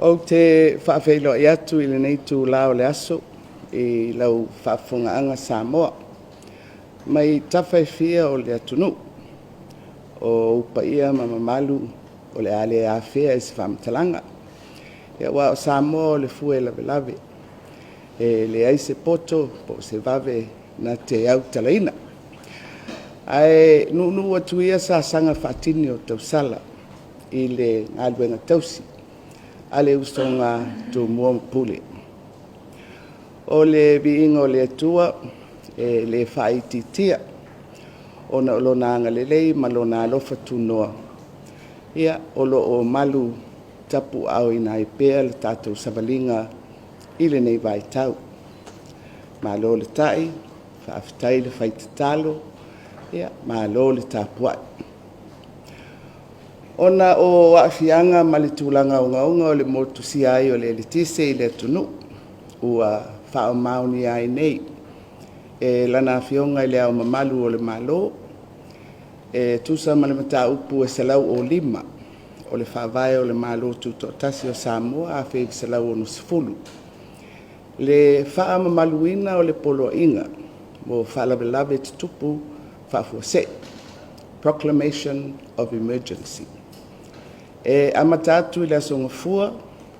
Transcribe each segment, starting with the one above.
Ou te faafeiloai atu i lenei itula o le aso i lau faafofogaaga Samoa mai tafa e fia o le atunuu. O ou paia ma mamalu o le a le afea i se faamatalaga, aua o Samoa o le fue e lavelave, e leai se poto po o se vave na te autalaina. Ae nuunuu atu ia sasaga faatini o tausala i le galuega tausi a le usoga a Tumua ma Pule. O le viiga o le Atua e le faaitiitia ona o Lona agalelei ma Lona alofa tunoa o lo o malu tapuaaoina ai pea le tatou savaliga i lenei vaitau. Malo le tai, faafetai le fai tatalo, malo le tapuai. Ona o aafiaga ma le tulaga ogaoga o le motusia ai o le eletise i le atunuu, ua faamaonia ai nei e Lana Afioga i Le Ao Mamalu o le Malo e tusa ma le Mataupu e 105 o le Faavae o le Malo Tutoatasi o Samoa 1960, le faamamaluina o le Poloaiga mo Faalavelave Tutupu Faafuasei, Proclamation of Emergency. E amata atu i le aso Gafua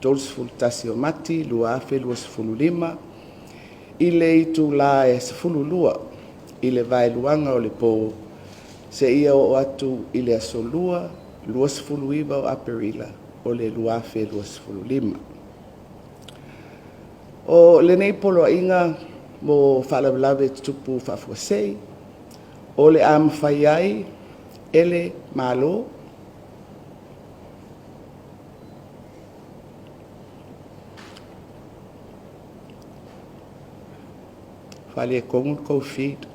31 o Mati 2025 i le itula e 12:00 i le vaeluaga o le po seia oo atu i le aso Lua, 29 o Aperila 2025. O lenei Poloaiga mo Faalavelave Tutupu Faafuasei, o le a mafai ai e le Malo faaletonu le tou feed.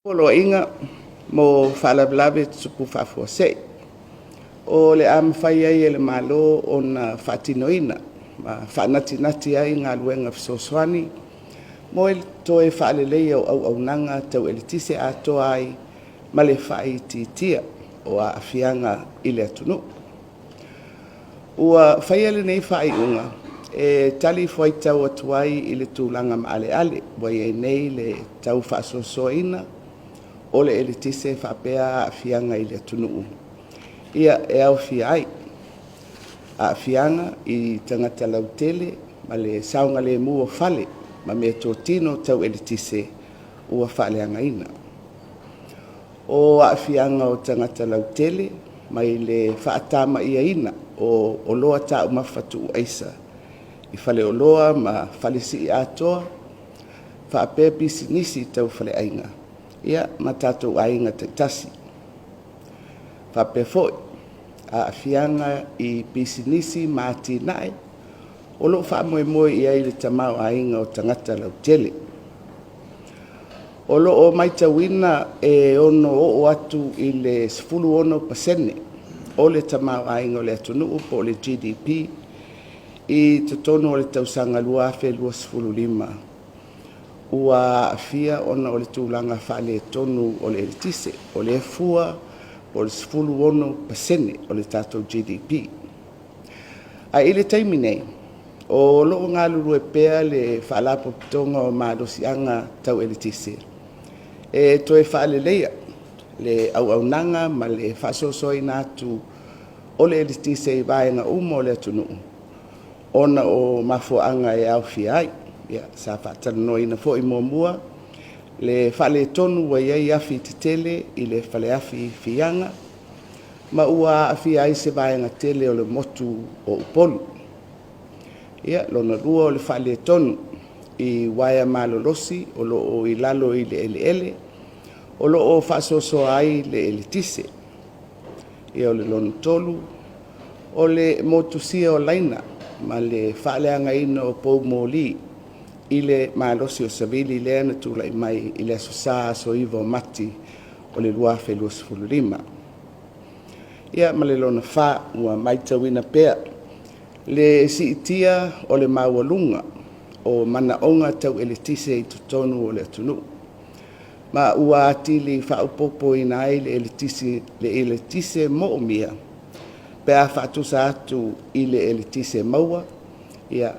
Poloaiga mo Faalavelave Tutupu Faafuasei, o le a mafai ai e le Malo ona faatinoina ma faanatinati ai galuega fesoasoani mo le toe faaleleia o auaunaga tau eletise atoa ai ma le faaitiitia o aafiaga i le atunuu. Ua faia lenei faaiuga e talifuaitau atu ai i le tulaga maaleale ua i ai nei le tau faasoasoaina o le eletise faapea aafiaga i le atunuu, e aofia ai aafiaga i tagata lautele ma le saogalemu o fale ma meatotino tau eletise ua faaleagaina. O aafiaga o tagata lautele mai le faatamaiaina o oloa taumafa tuu aisa i faleoloa ma fale siiatoa faapea pisinisi tau faleaiga ma tatou aiga taitasi. Faapea foi aafiaga i pisinisi ma atinae o lo o faamoemoe i ai le tamaoaiga o tagata lautele. O lo o matauina e ono oo atu i le 16% o le tamaoaiga o le atunuu po o le GDP i totonu o le tausaga 2025 ua aafia ona o le tulaga faaletonu o le eletise. O lea fua o le 16% o le tatou GDP. Ae i le taimi nei, o lo o galulue pea le Faalapotopotoga o Malosiaga Tau Eletise e toe faaleleia le auaunaga ma le faasoasoaina atu o le eletise i vaega uma o le atunuu ona o mafuaaga e aofia ai. Sa faatalanoaina foi muamua le faaletonu ua i ai afi tetele i le faleafi i Fiaga ma ua aafia ai se vaega tele o le motu o Upolu. Lona lua o le faaletonu i uaea malolosi o lo o i lalo i le eleele o lo o faasoasoa ai le eletise. O le lona tolu o le motusia o laina ma le faaleagaina o poumoli i le malosi o savili lea na tulai mai i le aso Sa aso 9 Mati 2025. Ia ma le lona fa, ua matauina pea le siitia o le maualuga o manaoga tau eletise i totonu o le atunuu, ma ua atili faaopoopoina ai le eletise moomia pe a faatusa atu i le eletise maua,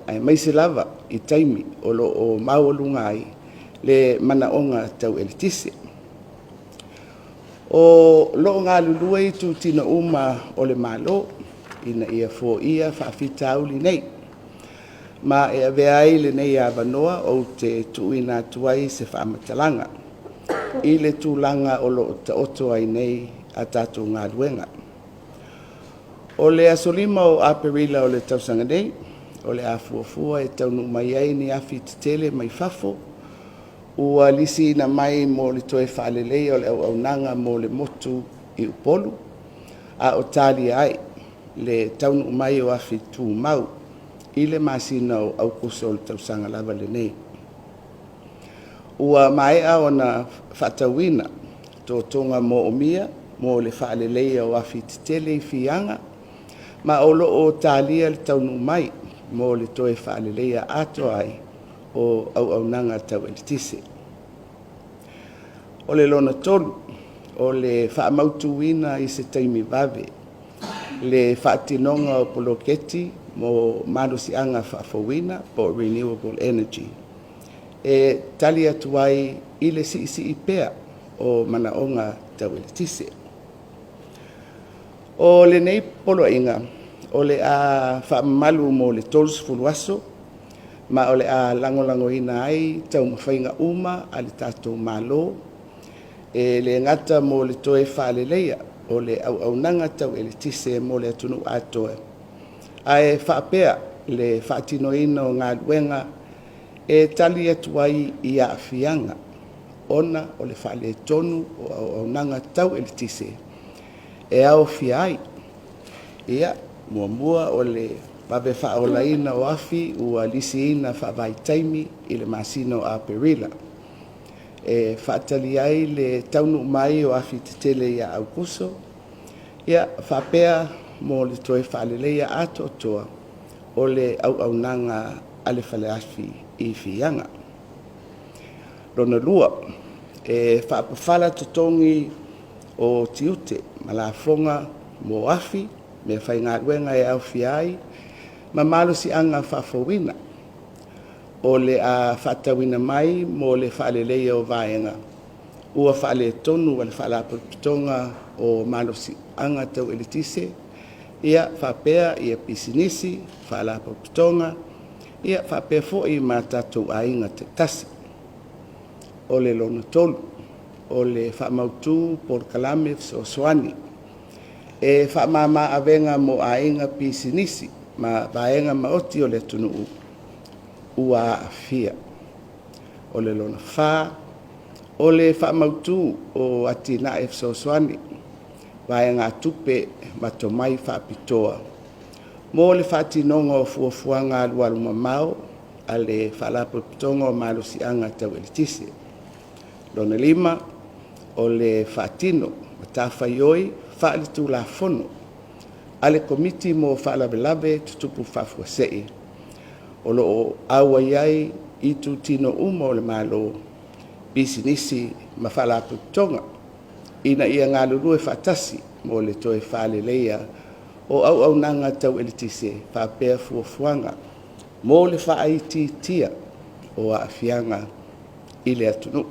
aemaise lava i taimi o lo o maualuga ai le manaoga tau eletise. O lo o galulue itutino uma o le Malo ina ia foia faafitauli nei, ma e avea ai lenei avanoa ou te tuuina atu ai se faamatalaga i le tulaga o lo o taoto ai nei a tatou galuega. O le aso 5 o Aperila o le tausaga nei, o le a fuafua e taunuu mai ai ni afi tetele mai fafo ua lisiina mai mo le toe faaleleia o le auaunaga mo le motu i Upolu, a o talia ai le taunuu mai o afi tumau i le masina o Aokuso o le tausaga lava lenei. Ua maea ona faatauina totoga moomia mo le faaleleia o afi tetele i Fiaga, ma o lo o talia le taunuu mai mo le toe faaleleia atoa ai o auaunaga tau eletise. O le lona tolu, o le faamautuina i se taimi vave le faatinoga o poloketi mo malosiaga faafouina po o renewable energy e tali atu ai i le siisii pea o manaoga tau eletise. O lenei poloaiga o le a faamamalu mo le 30 aso, ma o le a lagolagoina ai taumafaiga uma a le tatou Malo, e le gata mo le toe faaleleia o le auaunaga tau eletise mo le atunuu atoa, ae faapea le faatinoina o galuega e tali atu ai i aafiaga ona o le faaletonu o auaunaga tau eletise e aofia ai: Muamua, o le vave faaolaina o afi ua lisiina faavaitaimi i le masina o Aperila e faatali ai le taunuu mai o afi tetele ia Aokuso, faapea mo le toe faaleleia atoatoa o le auaunaga a le faleafi i Fiaga. Lona lua, e faapafala totogi o tiute ma lafoga mo afi, meafaigaluega e aofia ai ma malosiaga faafouina o le a faatauina mai mo le faaleleia o vaega ua faaletonu a le Faalapotopotoga o Malosiaga Tau Eletise, faapea pisinisi, faalapotopotoga, faapea foi ma tatou aiga taitasi. O le lona tolu, o le faamautu polokalame fesoasoani e faamama avega mo aiga, pisinisi ma vaega maoti o le atunuu ua aafia. O le lona fa, o le faamautu o atinae fesoasoani, vaegatupe ma tomai faapitoa. mo le faatinoga o fuafuaga alualumamao a le Faalapotopotoga o Malosiaga Tau Eletise. Lona lima, o le faatino matafaioi faale-Tulafono a le Komiti mo Faalavelave Tutupu Faafuasei, o lo o auai ai itutino uma o le Malo, pisinisi ma faalapotopotoga, ina ia galulue faatasi mo le toe faaleleia o auaunaga tau eletise faapea fuafuaga mo le faaitiitia o aafiaga i le atunuu.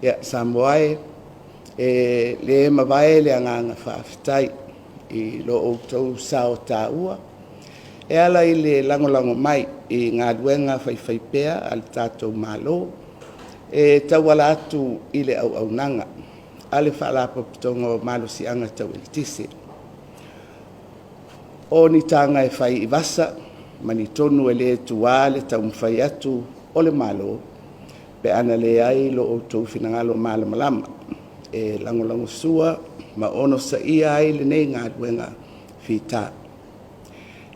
Ia, Samoa e, e le mavae le agaga faafetai i lo outou sao taua e ala i le lagolago mai i galuega faifaipea a le tatou Malo e tauala atu i le auaunaga a le Faalapotopotoga o Malosiaga Tau Eletise. O ni taga e fai i vasa ma ni tonu e le tuā le taumafai atu o le Malo pe ana leai lo outou finagalo malamalama e lagolagosua ma onosaia ai lenei galuega fita.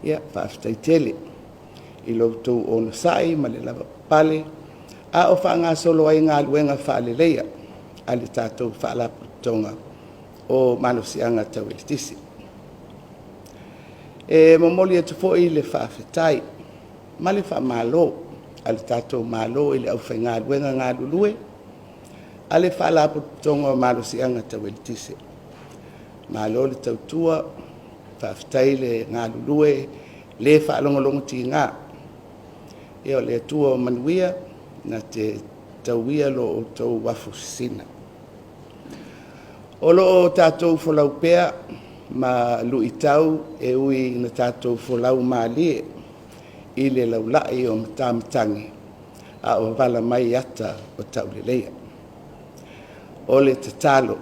Ia, faafetai tele i lo outou onosai ma le lavapapale a o faagasolo ai galuega faaleleia a le tatou Faalapotopotoga o Malosiaga Tau Eletise. E momoli atu foi le faafetai ma le faamalo a le tatou Malo i le aufaigaluega galulue a le Faalapotopotoga o Malosiaga Tau Eletise. Malo le tautua, faafetai le galulue le faalogologotiga. Ia o le Atua o manuia na te tauia lo outou afu sisina. O lo o tatou folau pea ma luitau e ui ina tatou folau malie i le laulai o matamatagi a o vala mai ata o tauleleia. O le tatalo,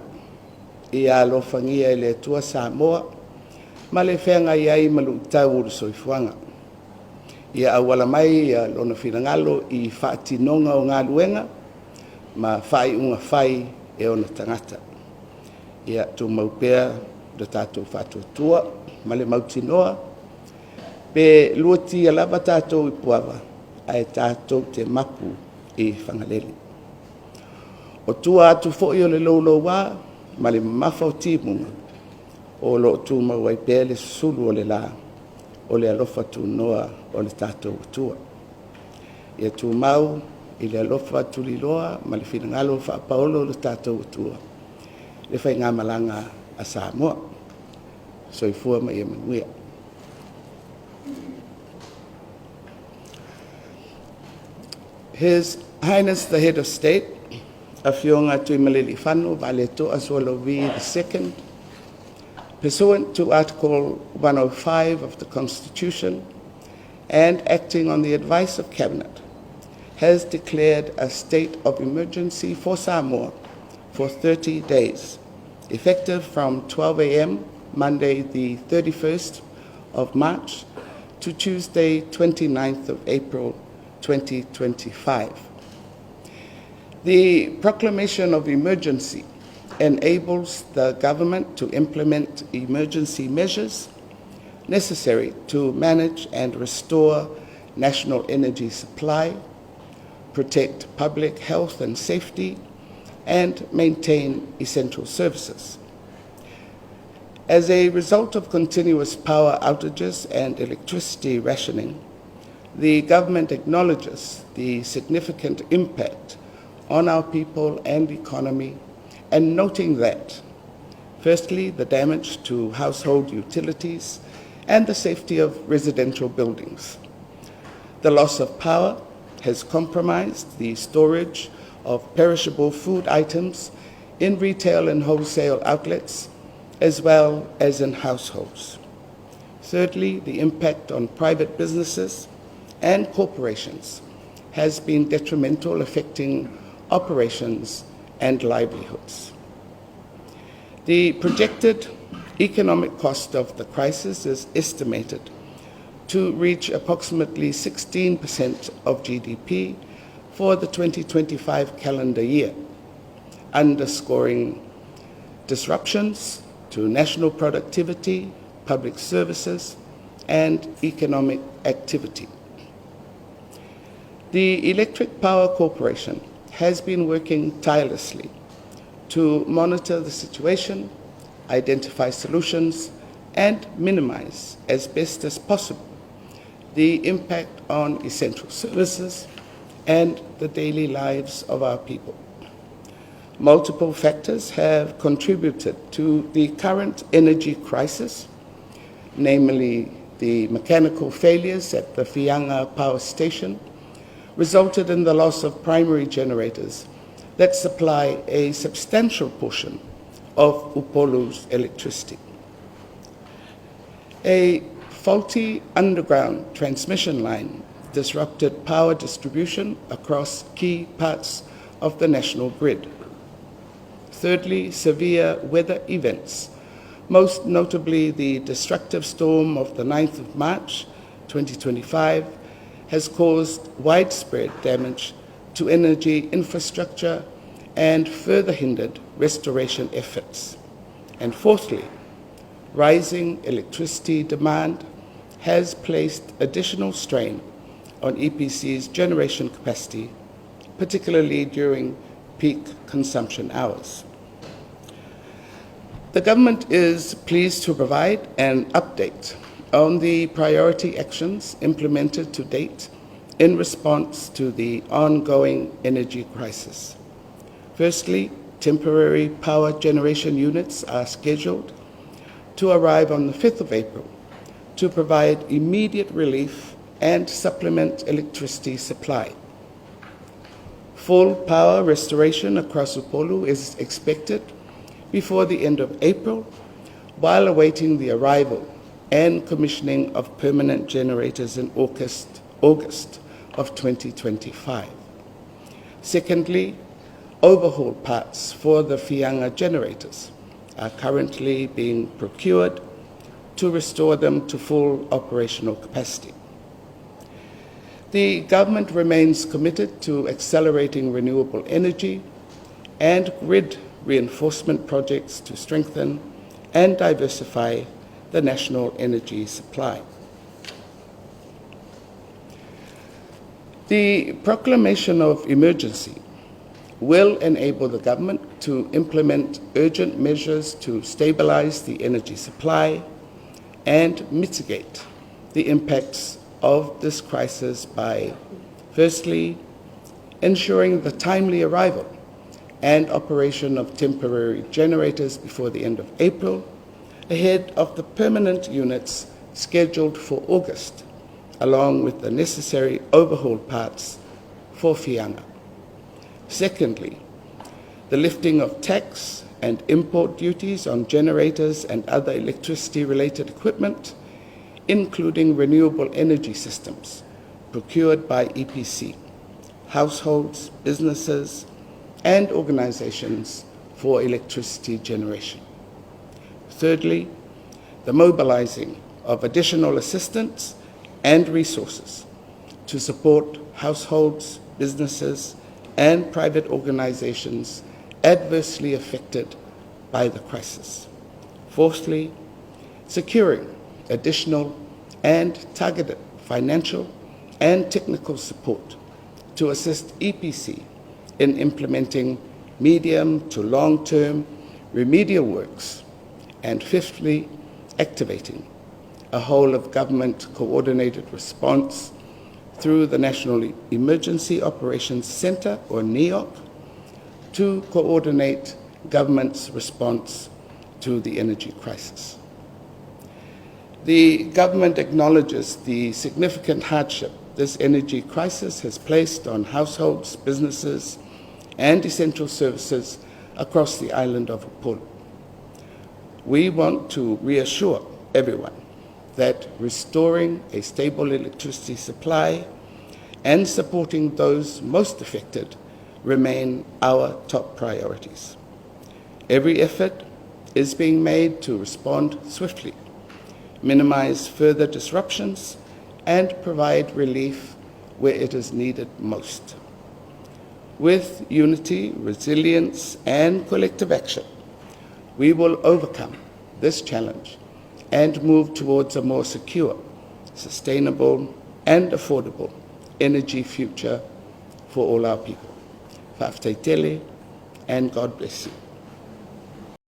ia alofagia e le Atua Samoa ma le feagai ai ma luitau o le soifuaga. Ia auala mai Lona finagalo i faatinoga o galuega ma faaiuga fai e ona tagata. Ia tumau pea lo tatou faatuatua ma le mautinoa, pe luatia lava tatou i Puava, ae tatou te mapu i Fagalele. O tua atu foi o le louloua ma le mamafa o timuga, o lo o tumau ai pea le susulu o le la o le alofa tunoa o le tatou Atua. Ia tumau i le alofa tuliloa ma le finagalo faapaolo o le tatou Atua le faigamalaga a Samoa. Soifua ma ia manuia. His Highness the Head of State, Afioga Tuimalealiifano Vaaletoa Sualauvi II, pursuant to Article 105 of the Constitution and acting on the advice of Cabinet, has declared a state of emergency for Samoa for 30 days, effective from 12 a.m. Monday, the 31st of March, to Tuesday, 29th of April, 2025. The proclamation of emergency enables the government to implement emergency measures necessary to manage and restore national energy supply, protect public health and safety, and maintain essential services. As a result of continuous power outages and electricity rationing, the government acknowledges the significant impact on our people and economy, and noting that, firstly, the damage to household utilities and the safety of residential buildings. The loss of power has compromised the storage of perishable food items in retail and wholesale outlets, as well as in households. Thirdly, the impact on private businesses and corporations has been detrimental, affecting operations and livelihoods. The projected economic cost of the crisis is estimated to reach approximately 16% of GDP for the 2025 calendar year, underscoring disruptions to national productivity, public services, and economic activity. The Electric Power Corporation has been working tirelessly to monitor the situation, identify solutions, and minimize as best as possible the impact on essential services and the daily lives of our people. Multiple factors have contributed to the current energy crisis, namely the mechanical failures at the Fianga power station resulted in the loss of primary generators that supply a substantial portion of Upolu's electricity. A faulty underground transmission line disrupted power distribution across key parts of the national grid. Thirdly, severe weather events, most notably the destructive storm of the 9th of March 2025, has caused widespread damage to energy infrastructure and further hindered restoration efforts. And fourthly, rising electricity demand has placed additional strain on EPC's generation capacity, particularly during peak consumption hours. The government is pleased to provide an update on the priority actions implemented to date in response to the ongoing energy crisis. Firstly, temporary power generation units are scheduled to arrive on the 5th of April to provide immediate relief and supplement electricity supply. Full power restoration across Upolu is expected before the end of April, while awaiting the arrival and commissioning of permanent generators in August of 2025. Secondly, overhaul parts for the Fianga generators are currently being procured to restore them to full operational capacity. The government remains committed to accelerating renewable energy and grid reinforcement projects to strengthen and diversify the national energy supply. The proclamation of emergency will enable the government to implement urgent measures to stabilize the energy supply and mitigate the impacts of this crisis by, firstly, ensuring the timely arrival and operation of temporary generators before the end of April, ahead of the permanent units scheduled for August, along with the necessary overhaul parts for Fianga. Secondly, the lifting of tax and import duties on generators and other electricity-related equipment, including renewable energy systems procured by EPC, households, businesses, and organizations for electricity generation. Thirdly, the mobilizing of additional assistance and resources to support households, businesses, and private organizations adversely affected by the crisis. Fourthly, securing additional and targeted financial and technical support to assist EPC in implementing medium to long-term remedial works. And fifthly, activating a whole of government coordinated response through the National Emergency Operations Centre, or NEOC, to coordinate government's response to the energy crisis. The government acknowledges the significant hardship this energy crisis has placed on households, businesses, and essential services across the island of Upolu. We want to reassure everyone that restoring a stable electricity supply and supporting those most affected remain our top priorities. Every effort is being made to respond swiftly, minimize further disruptions, and provide relief where it is needed most. With unity, resilience, and collective action, we will overcome this challenge and move towards a more secure, sustainable, and affordable energy future for all our people. Fa'afetai tele, and God bless you.